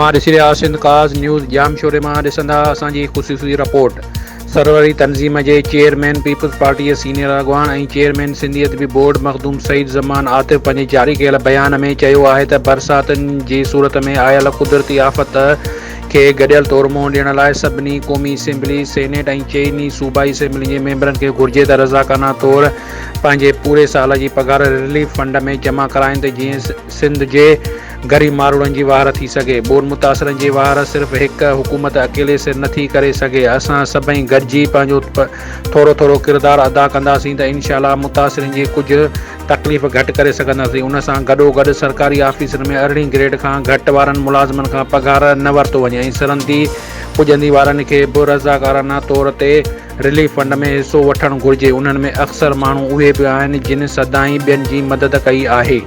اوهان ڏسي رهيا آهيو سنڌ ڪاز نيوز ڄامشوري مان ڏسندا اسان جي خصوصي رپورٽ سروري تنظيم جي چيئرمين پيپلز پارٽي جي سينيئر اڳواڻ ۽ چيئرمين سنڌي ادبي بورڊ مخدوم سعيد زمان عاطف پنهنجي جاري ڪيل بيان ۾ چيو آهي ته برساتن جي صورت ۾ آيل قدرتي آفت کي گڏيل طور منهن ڏيڻ لاء سڀني قومي اسيمبلي، سينيٽ ۽ چئني صوبائي اسيمبلين جي ميمبرن کي گهرجي ته رضاڪارانه طور پنهنجي پوري سال جي پگهار رليف فنڊ ۾ جمع ڪرائين ته جيئن سنڌ جي غريب ماروئڙن جي واهر ٿي سگهي. ٻوڏ متاثرن جي واهر صرف هڪ حڪومت اڪيلي سر نٿي ڪري سگهي. اسان سڀئي گڏجي پنهنجو ٿورو ٿورو ڪردار ادا ڪنداسين ته انشاء الله متاثرين جي ڪجهه تڪليف گهٽ ڪري سگهنداسين. ان سان گڏوگڏ سرڪاري آفيسن ۾ ارڙهين گريڊ کان گهٽ وارن ملازمن کان پگهار نه ورتو وڃي ۽ سرندي پڄندي وارن کي به رضاڪارانه طور تي رليف فنڊ ۾ حصو وٺڻ گهرجي. انهن ۾ اڪثر ماڻهو اهي به آهن جن سدائين ٻين جي مدد ڪئي آهي.